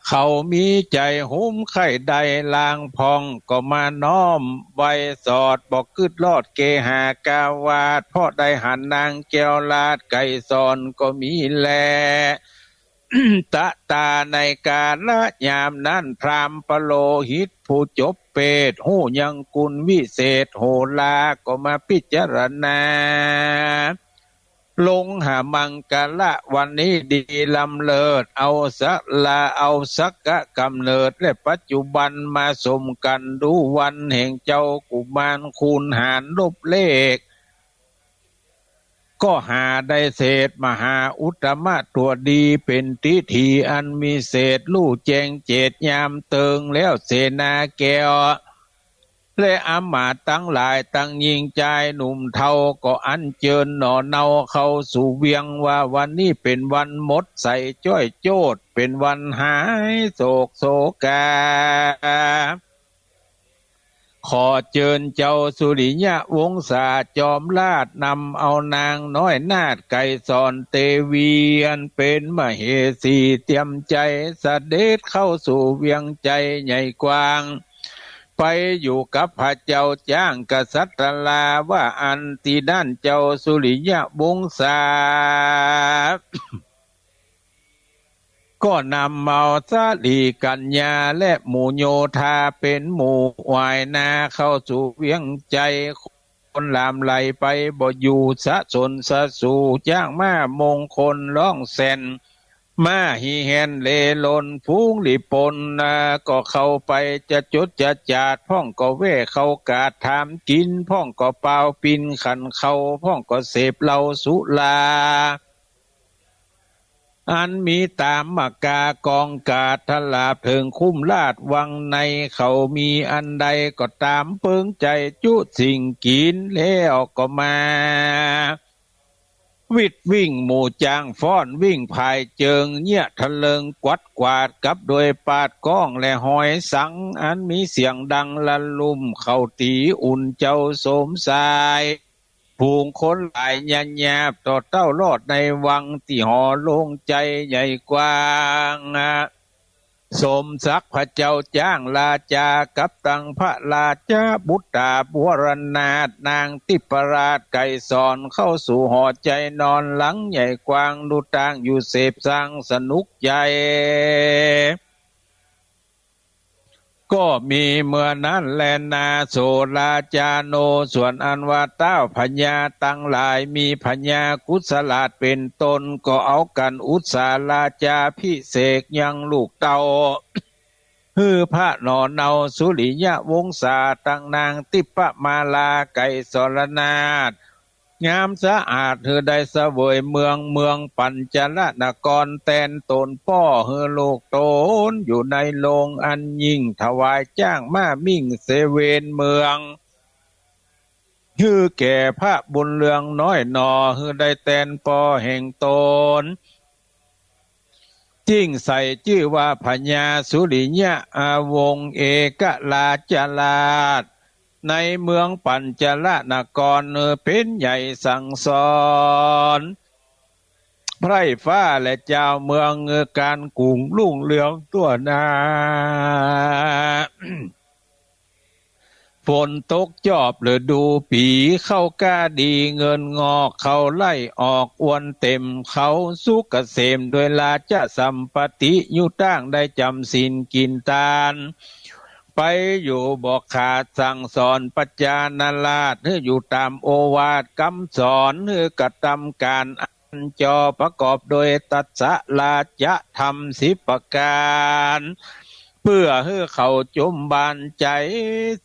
เขามีใจ๋หุ้มใค่ได้ลางพ่อง ก็มาน้อมไหว้สอด บ่กึ๊ดลอดเกหากาวาส เพราะได้หันนางแก้วราชไกรสรก็มีแล ตะตาในกาละยามนั้น พราหมณ์ปโลหิตผู้จบเปต ฮู้ยังกุณวิเศษโหรา ก็มาพิจารณา ลงหามังกละวันนี้ดีล้ำเลิศ เอาสละ เอาสักกะกำเนิด และปัจจุบันมาสมกั๋น ดูวันแห่งเจ้ากุมารคูณหารลบเลข ก็หาได้เศษมหาอุตตมะตั๋วดี เป๋นทิฏฐิอันมีเศษ ฮู้แจ้งเจตยามเติงแล้วเสนาแก้ว และอำมาตย์ตังหลาย ตังญิงจายหนุ่มเฒ่า ก็อัญเจิญหน่อเนาเข้าสู่เวียง ว่าวันนี้เป๋นวันหมดใสจ้อยโจทย์ เป๋นวันหายโศกโศกา ขอเจิญเจ้าสุริยวงศาจอมราช นำเอานางน้อยนาถไกรสรเตวี อันเป๋นมเหสี เตรียมใจ๋เสด็จเข้าสู่เวียงใจ๋ใหญ่กว้าง ไปอยู่กับพระเจ้าจ๊างกษัตรา ว่าอั้น ตี้นั้นเจ้าสุริยวงศา ก็นำเอาสาลีกัญญาและหมู่โยธาเป๋นหมู่หวายนา เข้าสู่เวียงใจ๋ คนหลั่งไหลไปบ่อยู่ สะสนสะสู จ๊างม้ามงคลฮ้องแสน ม้าฮีแฮนเลลน ฝูงหลีปนนา ก็เข้าไปจะจดจะจาด พ่องก็แว่เข้ากาดถามกิ๋น พ่องก็เป่าปิ่นขันเข้า พ่องก็เสพเหล้าสุรา อันมีต๋ามกากองกาด ถลาบเถิงคุ้มราชวังใน เขามีอันใดก็ต๋ามเปิงใจ๋จุสิ่งกิ๋น แล้วก็มา วิดวิ่งหมู่จ๊างฟ้อน วิ่งผายเจิง เยียะทะเลิงกวัดกวาด กับโดยปาดก้องและหอยสัง อันมีเสียงดังละลุ่ม เข้าตี๋อุ่นเจ้าสมชาย ฝูงคนหลายยะหยาบ ต่อเต้ารอดในวัง ตี้หอโลงใจ๋ใหญ่กว้าง สมศักดิ์พระเจ้าจ๊างราจา กับตังพระราชบุตราบวรนาถ นางทิพราชไกรสร เข้าสู่หอใจ๋นอนหลังใหญ่กว้าง ดูต่างอยู่เสพสร้างสนุกใจ๋ ก็มีเมื่อนั้นแลนา โสราจาโน ส่วนอันว่าต้าวพญาตังหลาย มีพญากุศลาชเป๋นต้น ก็เอากั๋นอุสสาราจาภิเษกยังลูกเต้า หื้อพระหน่อเนาสุริยวงศา ตังนางทิพมาลาไกรสรนาถ งามสะอาด หื้อได้เสวยเมือง เมืองปัญจลนคร แตนต๋นป้อหื้อลูกต๋น อยู่ในโลงอันยิ่ง ถวายจ๊างม้ามิ่งเสวญเมือง หื้อแก่พระบุญเรืองน้อยหน่อ หื้อได้แตนป้อแห่งต๋น จึ่งใส่จื้อว่าพญาสุริยะวงศ์เอกราชราช ในเมืองปัญจลนคร เป๋นใหญ่สั่งสอน ไพร่ฟ้าและจาวเมือง ก๋านกุ่งรุ่งเรืองทั่วหน้า ฝนตกจอบฤดูปี๋ ข้าวกล้าดีเงินงอก ข้าวไร่ออกอวนเต็ม เขาสุขเกษมด้วยราชสัมปัตติ อยู่ต้างได้จ๋ำศีลกิ๋นตาน ไปอยู่บ่ขาด สั่งสอนพระจารณราช หื้ออยู่ต๋ามโอวาทกำสอน หื้อกระตำก๋านอันจอ ประกอบโดยตัสสะราชธรรมสิบประก๋าน เปื้อหื้อเขาจมบานใจ๋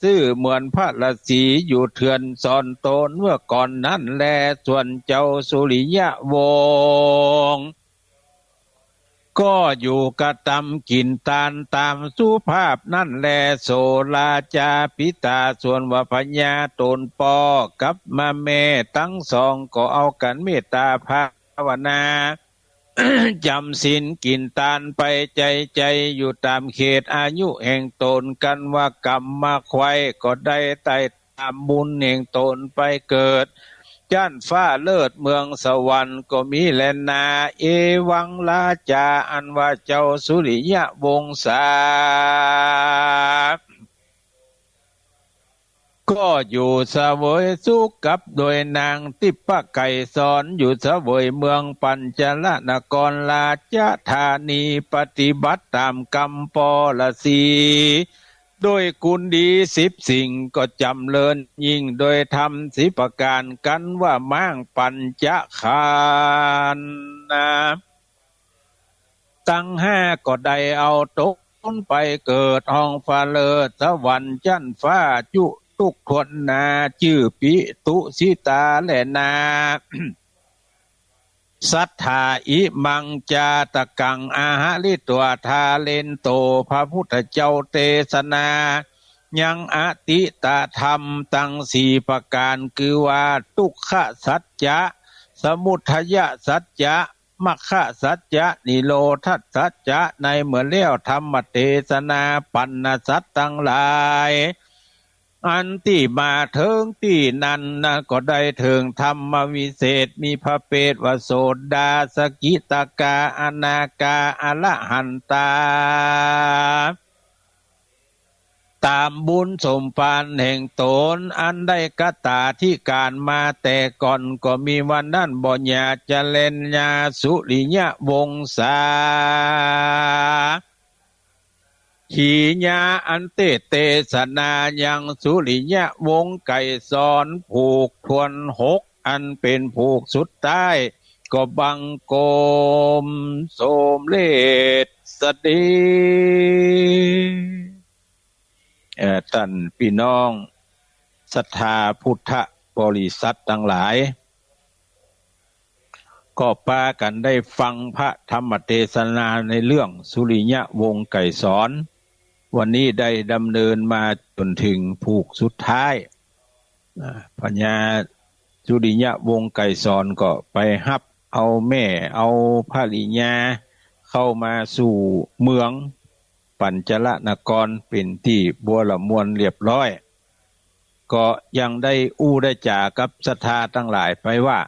ซื่อเหมือนพระราศีอยู่เถื่อนสอนต๋นเมื่อก่อนนั้นแล ส่วนเจ้าสุริยวงศ์ ก็อยู่กระตำกิ๋นตานต๋ามสุภาพนั้นแล โสราจาปิตา ส่วนว่าพญาต๋นป้อกับมาแม่ตังสองก็เอากั๋นเมตต๋าภาวนา จ๋ำศีลกิ๋นตานไปใจ๋ๆ อยู่ต๋ามเขตอายุแห่งต๋น กันว่ากำมาไขว่ก็ได้ไต่ต๋ามบุญแห่งต๋นไปเกิด จั๊นฟ้าเลิศเมืองสวรรค์ก็มีแลนา เอวังราจา อันว่าเจ้าสุริยวงศา ก็อยู่เสวยสุขกับโดยนางทิพย์ไกรสร อยู่เสวยเมืองปัญจลนครราชธานี ปฏิบัติต๋ามกำปรสี โดยกุณดีสิบสิ่งก็จ๋ำเริญยิ่งโดยธรรมสิบประก๋าน กันว่าม้างปัญจขันธ์นะ ตังห้าก็ได้เอาต๋นไปเกิดห้องฟ้าเลิศสวรรค์จั๊นฟ้าจุทุกข์ทนนา จื้อปิตุสิตาแลนา สัตถาอิมังจาตกัง อาหาริตวา ทาเรนโต พระพุทธเจ้าเตสนา ยังอติตธรรมตังสี่ประก๋าน คือว่า ทุกขสัจจะ สมุทัยสัจจะ มรรคสัจจะ นิโรธสัจจะ ในเมื่อแล้วธรรมเตสนา ปัญหาสัตว์ตังหลาย อันตี้มาเถิงตี้นั้นนะ ก็ได้เถิงธรรมวิเศษ มีพระเปตว่าโสดา สกิทาคา อนาคา อรหันตา ต๋ามบุญสมภารแห่งต๋น อันได้คตาธิการมาแต่ก่อน ก็มีวันนั้นบ่อย่าจะแลนา สุริยวงศา ขีญาอันเตสเตสนายังสุริยวงศ์ไกรสร ผูกถ้วนหก อันเป๋นผูกสุดท้าย ก็บังคมสมเร็จสะดี เอ่อ ต้านปี้น้องศรัทธาพุทธบริษัทตังหลาย ก็ปากั๋นได้ฟังพระธรรมเตสนาในเรื่องสุริยวงศ์ไกรสร วันนี้ได้ดำเนินมาจ๋นเถิงผูกสุดท้าย อ่า พญาสุริยวงศ์ไกรสรก็ไปฮับเอาแม่เอาภริยาเข้ามาสู่เมืองปัญจลนครเป๋นตี้บัวระมวลเรียบร้อย ก็ยังได้อู้ได้จ๋ากับศรัทธาตังหลายไปว่า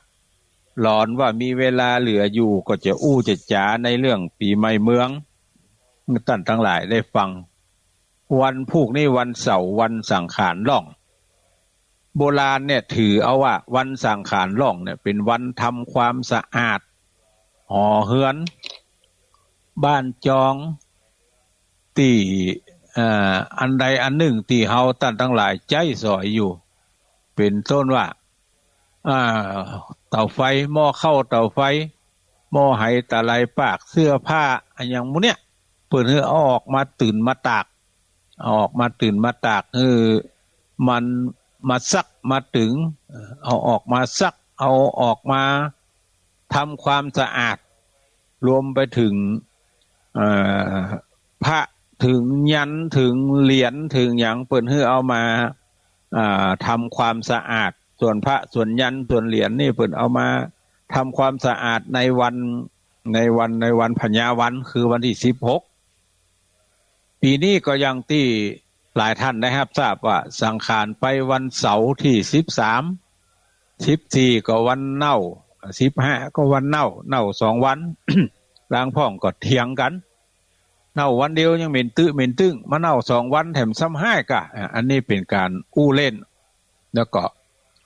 หลอนว่ามีเวลาเหลืออยู่ก็จะอู้จะจ๋าในเรื่องปี๋ใหม่เมือง ต้านตังหลายได้ฟัง วันพูกนี้วันเสาร์ วันสังขารล่อง โบราณเนี่ยถือเอาว่าวันสังขารล่องเนี่ยเป๋นวันทำความสะอาดหอเฮือน บ้านจอง ตี้ เอ่อ อันใดอันนึ่งตี้เฮาต้านตังหลายใจ๊สอยอยู่ เป๋นต้นว่า อ่า เต๋าไฟ หม้อข้าวเต๋าไฟ หม้อไหตะไลปาก เสื้อผ้า อะหยังหมู่เนี้ย เปิ้นหื้อเอาออกมาตื่นมาตาก เอาออกมาตื่นมาตาก หื้อมันมาซักมาตึง เอาออกมาซัก เอาออกมาทำความสะอาด รวมไปเถิง เอ่อ พระเถิงยันต์ เถิงเหรียญ เถิงหยัง เปิ้นหื้อเอามา อ่า ทำความสะอาด ส่วนพระ ส่วนยันต์ ส่วนเหรียญนี่เปิ้นเอามาทำความสะอาดในวัน ในวัน ในวันพญาวัน คือวันตี้สิบหก ปี๋นี้ก็อย่างตี้หลายต้านได้ฮับทราบว่าสังขารไปวันเสาร์ตี้สิบสาม สิบสี่ก็วันเน่า สิบห้าก็วันเน่า เน่าสองวัน ลางพ่องก็เถียงกั๋น เน่าวันเดียวยังเหม็นตึ๊เหม็นตึ้ง มาเน่าสองวันแถมซ้ำฮ้ายก่ะ อ่ะ อันนี้เป๋นก๋านอู้เล่น แล้วก็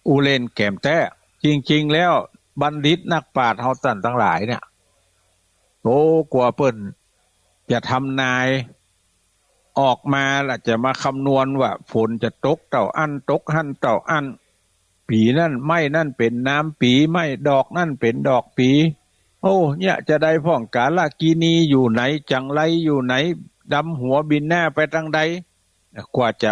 อู้เล่นแก๋มแต๊ จริงๆ แล้วบัณฑิตนักปราชญ์เฮาต้านตังหลายเนี่ย โอ้ กว่าเปิ้นจะทำนายออกมาละ จะมาคำนวณว่าฝนจะตกเต้าอั้น ตกหั้นเต้าอั้น ปี๋นั้นไม้นั้นเป๋นนามปี๋ ไม้ดอกนั้นเป๋นดอกปี๋ โอ้ เนี่ยจะได้พ่องกาลกิณีอยู่ไหน จังไรอยู่ไหน ดำหัวบินหน้าไปตางใด กว่าจะ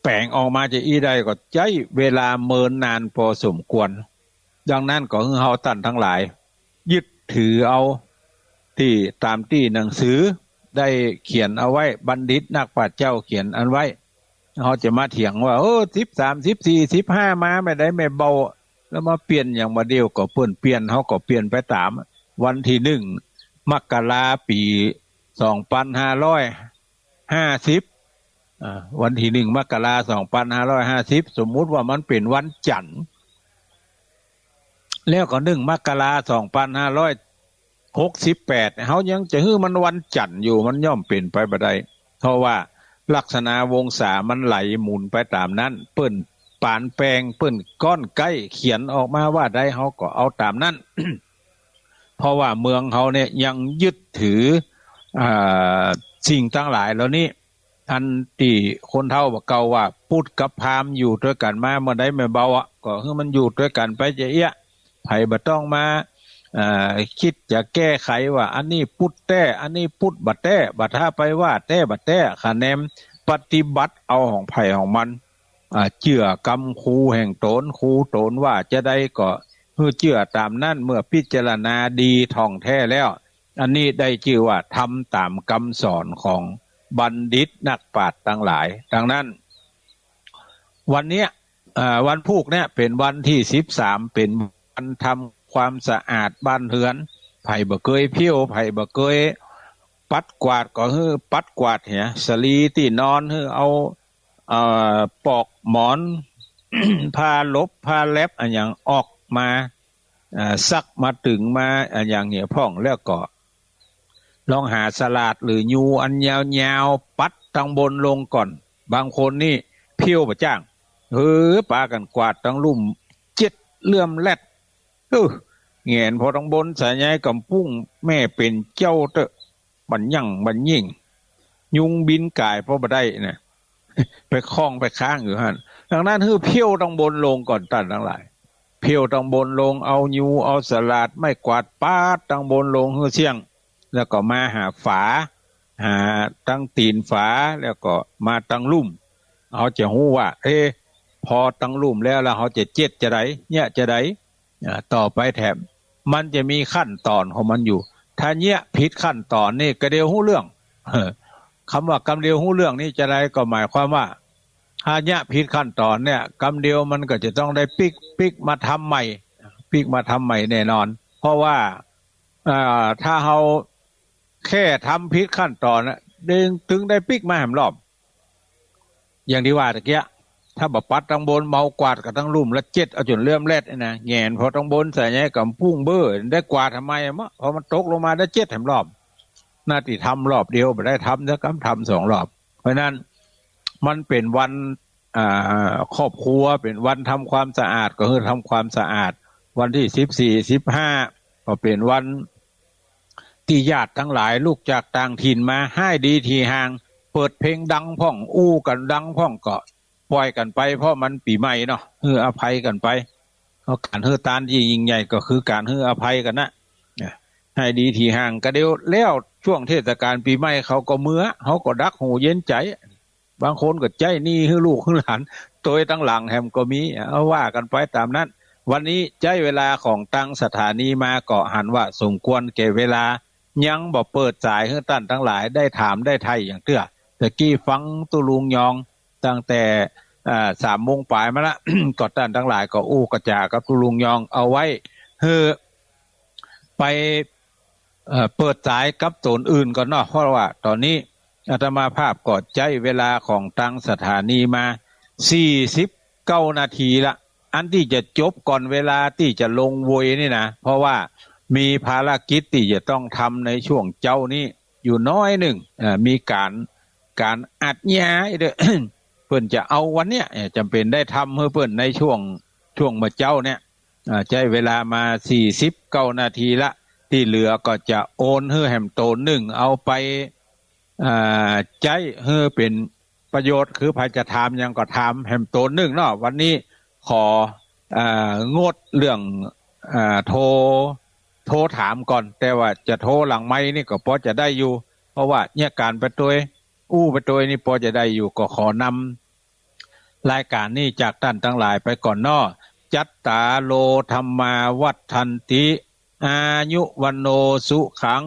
แป๋งออกมาจาอี้ได้ก็ใจ๊เวลาเมินนานปอสมควร ดังนั้นก็หื้อเฮาต้านตังหลาย ยึดถือเอาตี้ต๋ามตี้หนังสือได้เขียนเอาไว้ บัณฑิตนักปราชญ์เจ้าเขียนอันไว้ เฮาจะมาเถียงว่า เออ สิบสาม สิบสี่ สิบห้า มาแม่ใดแม่เบา แล้วมาเปลี่ยนอย่างบ่าเดี่ยวก็เปิ้นเปลี่ยน เฮาก็เปลี่ยนไปต๋าม วันตี้หนึ่ง มกรา ปี๋ สองปันห้าร้อยห้าสิบ อ่า วันตี้หนึ่ง มกรา สองปันห้าร้อยห้าสิบ สมมุติว่ามันเป๋นวันจันทร์ แล้วก็ หนึ่ง มกรา สองปันห้าร้อยหกสิบแปด เฮายังจะหื้อมันวันจันทร์อยู่ มันย่อมเป๋นไปบ่ได้ เพราะว่าลักษณะวงศามันไหลหมุนไปต๋ามนั้น เปิ้นปานแปลง เปิ้นก้อนใก้เขียนออกมาว่าใด เฮาก็เอาต๋ามนั้น เพราะว่าเมืองเฮาเนี่ยยังยึดถือ อ่า สิ่งตังหลายเหล่านี้ อันตี้คนเฒ่าบ่าเก่าว่า ปุตกับพราหมณ์อยู่ตวยกั๋นมาเมื่อใดแม่เบาอะ ก็หื้อมันอยู่ตวยกั๋นไปจาเอี้ย ใผบ่ต้องมา เอ่อ กึ๊ดจะแก้ไขว่า อันนี้ปุตแต๊ อันนี้ปุตบ่แต๊ บ่ถ้าไปว่าแต๊บ่แต๊ คะแนนปฏิบัติเอาของใผของมัน อ่า เจื้อกำครูแห่งต๋น ครูต๋นว่าจาใดก็หื้อเจื้อต๋ามนั้น เมื่อพิจารณาดีถ่องแท้แล้ว อันนี้ได้จื้อว่าทำต๋ามกำสอนของบัณฑิตนักปราชญ์ตังหลาย ดังนั้น วันเนี้ย เอ่อ วันพูกเนี่ยเป๋นวันตี้สิบสาม เป๋นวันทำความสะอาดบ้านเฮือน ใผบ่เกยเผี้ยว ใผบ่เกยปัดกวาดก็หื้อปัดกวาดเหีย สะหลีตี้นอนหื้อเอา เอ่อ ปอกหมอน ผ้าหลบ ผ้าแล็บ อะหยังออกมา เอ่อ ซักมาตึงมา อะหยังเหียพ่อง แล้วก็ ลองหาสลาดหรือยูอันยาวๆ ปัดตังบนลงก่อน บางคนนี่เผี้ยวบ่จ้าง เฮ้อ ปากั๋นกวาดตังลุ่ม เจ็ดเลื่อมแลด เออ แหงนผ่อตังบน สายใยกำปุ้ง แม่เป๋นเจ้าเต๊อะ บ่าหยั่งบ่ายิ่ง ยุงบินก่ายผ่อบ่ได้นะ ไปข้องไปค้างอยู่หั้น ดังนั้นหื้อเผี้ยวตังบนลงก่อนต้านตังหลาย เผี้ยวตังบนลง เอายูเอาสลาดไม้กวาดปาดตังบนลงหื้อเสี้ยง แล้วก็มาหาฝา หาตังตี๋นฝา แล้วก็มาตังลุ่ม เฮาจะฮู้ว่า เอ๊ะ ผ่อตังลุ่มแล้ว แล้วเฮาจะเจ็ดจาใด เยียะจาใด อ่า ต่อไปแถม มันจะมีขั้นต๋อนของมันอยู่ ถ้าเยียะผิดขั้นต๋อนนี่กำเดียวฮู้เรื่อง คำว่ากำเดียวฮู้เรื่องนี่จาใด ก็หมายความว่า ถ้าเยียะผิดขั้นต๋อนเนี่ย กำเดียวมันก็จะต้องได้ปิ๊ก ปิ๊กมาทำใหม่ ปิ๊กมาทำใหม่แน่นอน เพราะว่า อ่า ถ้าเฮาแค่ทำผิดขั้นต๋อนน่ะ เด้ง ตึงได้ปิ๊กมาแหมรอบ อย่างตี้ว่าตะเกียะ ถ้าบ่ปัดตังบน เมากวาดกั๋นตังลุ่ม แล้วเจ็ดเอาจ๋นเลื่อมแลดนี่นะ แหงนผ่อตังบน สายใยกำปุ้งเบ้อ ได้กวาดทำไมอะมะ พอมันตกลงมาได้เจ็ดแหมรอบ หน้าตี้ทำรอบเดียว บ่ได้ทำสักกำ ทำสองรอบ เพราะฉะนั้น มันเป๋นวัน อ่า ครอบครัว เป๋นวันทำความสะอาด ก็คือทำความสะอาด วันตี้สิบสี่ สิบห้า ก็เป๋นวันตี้ญาติตังหลาย ลูกจากต่างถิ่นมา ฮ้ายดีถี่ห่าง เปิดเพลงดังพ่อง อู้กั๋นดังพ่อง ก็ปล่อยกั๋นไป เพราะมันปี๋ใหม่เนาะ หื้ออภัยกั๋นไป เพราะก๋านหื้อตานตี้ยิ่งใหญ่ก็คือก๋านหื้ออภัยกั๋นนะ นะ ฮ้ายดีถี่ห่าง กำเดียวแล้ว ช่วงเทศกาลปี๋ใหม่เขาก็เมือ เฮาก็ดักหูเย็นใจ๋ บางคนก็ใจ๊หนี้หื้อลูกหื้อหลาน ตวยตังหลังแหมก็มี เอาว่ากั๋นไปต๋ามนั้น วันนี้ใจ๊เวลาของตังสถานีมาก็หันว่าสมควรแก่เวลา ยังบ่เปิดสายหื้อต้านตังหลายได้ถามได้ไถ่อย่างเตื้อ ตะกี้ฟังตุ๊ลุงยองตั้งแต่ อ่า สามโมงป๋ายมาละ ก็ต้านตังหลายก็อู้ก็จ๋ากับตุ๊ลุงยอง เอาไว้หื้อไป เอ่อ เปิดสายกับต๋นอื่นก่อนเนาะ เพราะว่าต๋อนนี้อาตมาภาพก็ใจ๊เวลาของตังสถานีมา สี่สิบเก้านาทีละ อันตี้จะจบก่อนเวลาตี้จะลงเวยนี่นะ เพราะว่ามีภารกิจตี้จะต้องทำในช่วงเจ๊านี้อยู่น้อยนึ่ง เอ่อ มีก๋าน ก๋านอัดเยียะเด้อ เปิ้นจะเอาวันเนี้ย เอ่อ จ๋ำเป๋นได้ทำหื้อเปิ้นในช่วง ช่วงเมื่อเจ๊าเนี่ย อ่า ใจ๊เวลามาสี่สิบเก้านาทีละ ตี้เหลือก็จะโอนหื้อแหมต๋นนึ่ง เอาไป อ่า ใจ๊หื้อเป๋นประโยชน์ คือใผจะถามหยังก็ถามแหมต๋นนึ่งเนาะ วันนี้ขอ อ่า งดเรื่อง อ่า โทร โทรถามก่อน แต่ว่าจะโทรหลังไมค์นี่ก็พอจะได้อยู่ เพราะว่าเยียะก๋านไปตวย อู้ไปตวยนี่ปอจะได้อยู่ ก็ขอนำรายก๋านนี้จากต้านตังหลายไปก่อนเนาะ จัตตาโร ธัมมา วัฑฒันติ อายุ วัณโณ สุขัง